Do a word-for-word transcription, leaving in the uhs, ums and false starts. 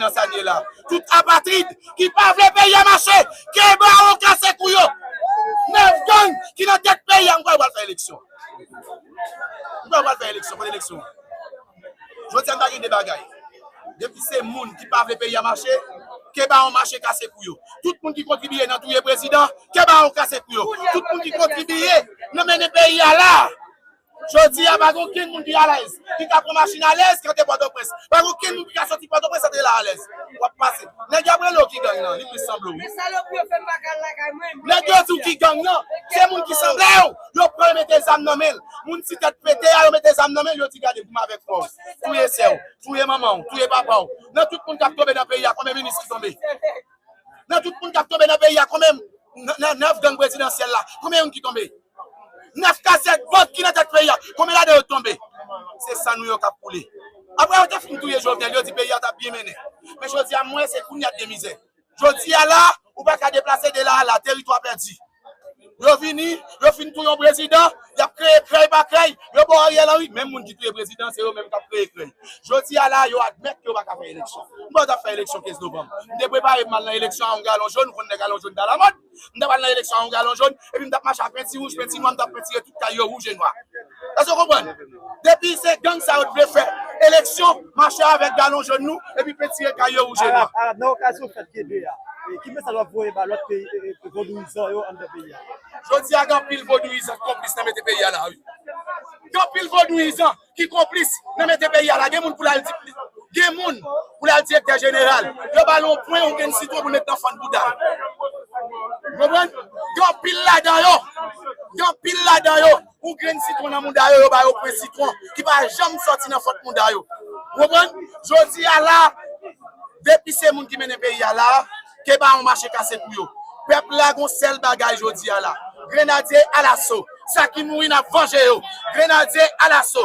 Nan sa n ye la. Tout apatrid ki pa vle peyi a mache, ke bawon kase kou yo. Nèf gang ki nan tèt peyi a, m kwè yo pral fè eleksyon. M kwè yo pral fè eleksyon, kote eleksyon an? Jodi a, m pa gen de bagay. Depi se moun ki pa vle peyi a mache, ke bawon mache kase kou yo. Tout moun ki kontribiye nan touye prezidan, ke bawon kase kou yo. Tout moun ki kontribiye nan mennen peyi a la. Jodi a, pa gen okenn moun ki alèz, ki ka pran machin alèz, ki antre Pòtoprens. Pa gen okenn moun ki ka soti Pòtoprens, antre la alèz. W ap pase. Nèg y ap rele w ki gang nan, li plis sanble w, wi. Men salopri yo fè m pa ka al lakay mwen. Nèg yo di w ki gang nan, se moun ki sanble w. Yo pran, yo mete zam nan men l. Moun ti tèt pete a, yo mete zam nan men l, yo di gade pou m avèk frè w. Touye sè w, touye manman w, touye papa w. Nan tout moun k ap tonbe nan peyi a, konbyen minis ki tonbe? Nan tout moun k ap tonbe nan peyi a, konbyen, nan, nan nèf gang prezidansyèl la, konbyen moun ki tonbe? Nèf kasèt bank ki nan tèt peyi a, konbyen ladan yo tonbe? Se san nou yo k ap koule. Apre yo te fin touye Jovenel, yo di peyi a t ap byen mennen. Men jodi a, m wè se kounye a k gen mizè. Jodi a la, ou pa ka deplase de la a la, teritwa pèdi. Yo vini, yo fin touye yon prezidan, y ap kreye krèy pa krèy, yo ba w Ariel Henry, menm moun ki touye prezidan, se yo menm k ap kreye krèy. Jodi a la, yo admèt ke yo pa ka fè eleksyon. M pa t ap fè eleksyon kenz novanm. M te prepare m al nan eleksyon a yon galon jòn, ou konn lè galon jòn t a lamòd. M t ap al nan eleksyon a yon galon jòn, epi m t ap mache ak penti wouj, penti nwa, m t ap pentire tout kay yo wouj e nwa. Èske w konprann? Depi se gang sa yo t vle fè eleksyon, mache avèk galon jòn nou, epi pentire kay yo wouj e nwa. Arab, Arab, nan okazyon fèt Gede a, e, ki mesaj w ap voye ba lòt peyi, e, e, vodouyizan yo anndan peyi a? Jodi a, gen anpil vodouyizan konplis nan mete peyi a la, wi. Gen anpil vodouyizan ki konplis nan mete peyi a la. Gen moun pou l al di, gen moun pou l al direktè jeneral. Yo ba l yon pwen, yon grenn sitwon pou l met nan fann bouda l. Ou konprann? Gen anpil ladan yo. Gen anpil ladan yo. Yon grenn sitwon nan mouda yo, yo ba yo pwen sitwon ki pa janm sòti nan fant mouda yo. Ou konprann? Jodi a la, depi se moun ki mennen peyi a la, ke bawon mache kase kou yo. Pèp la gon sèl bagay jodi a la. Grenadye alaso. Sa ki mouri, n ap vanje yo. Grenadye alaso.